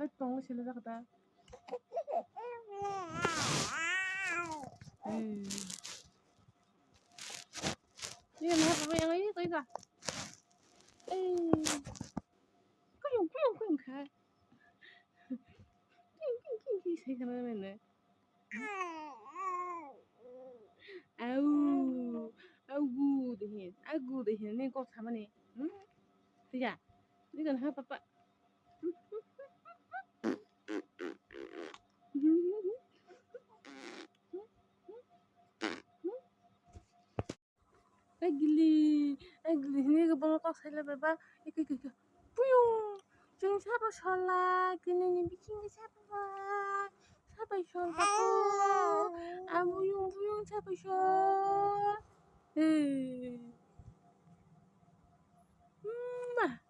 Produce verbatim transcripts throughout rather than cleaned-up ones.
Ai, tong sila jak da. Ei. Ini kenapa yang ini kau ikan? Eh. Kuyung, kuyung, kuyung, kak. Kuyung, kuyung, kuyung, kuyung, saya sama mana? Au, au, gu, dehin, au, gu, dehin, ini kok sama nih. Hmm? Tidak. Ini kan apa, Pak? Agili, agili hwnwi kwbangma kok sailaibai ba. Iko, iko, iko. Puyung! Chwng sabo sola, kinini bisingo sabo ba. Sabai sol ba po. A buyung, buyung sabai sol. Hey. Ma.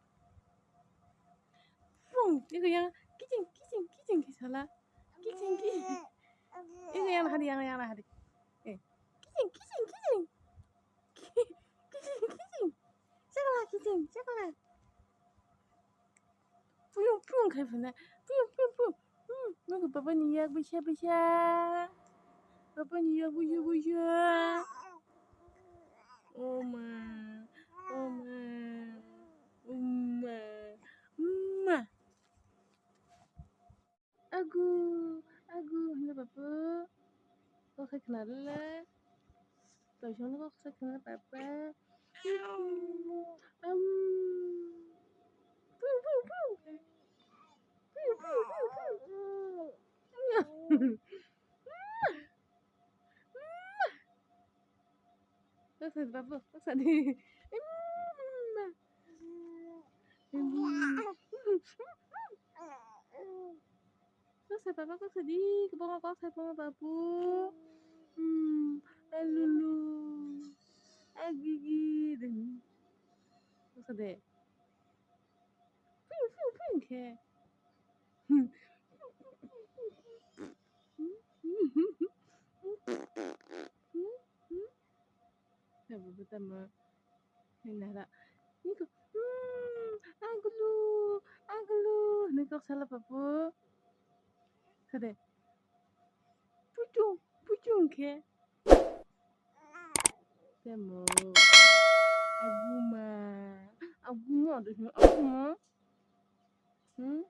Puyung, iko yang kiching, kiching, kiching ke sola. Kiching, kiching. Iko yang hadi, yang, yang hadi. Eh. Kiching, kiching, kiching. Kiching, kiching. Chakla, kiching, chakla. Puyung, puyung khai phana. Puyung, puyung, puyung. Hmm, nokho baba ni yak bisa, bisa. Baba ni yak bisa, bisa. Oma, oma, oma, oma. Agu, agu, hwnwi babu. Kok sai khna rwla. Toisongno kok sai khna papa. Am. Pung, pung, pung. Pung, pung, pung, pung. Kok sa di, babu, kok sa di. Kok sa, babu, kok sa di. Kebang kok sa, babu. Hmm, alulu. Agigi. Kok sa de. Ping, ping, ping, khe. Sabu tamo. Nara. Niko. Hmm, agulu, agulu. Niko sala papu. Kade. Puchung, puchung khe. Tamo. Aguma. Aguma, aguma. Hmm?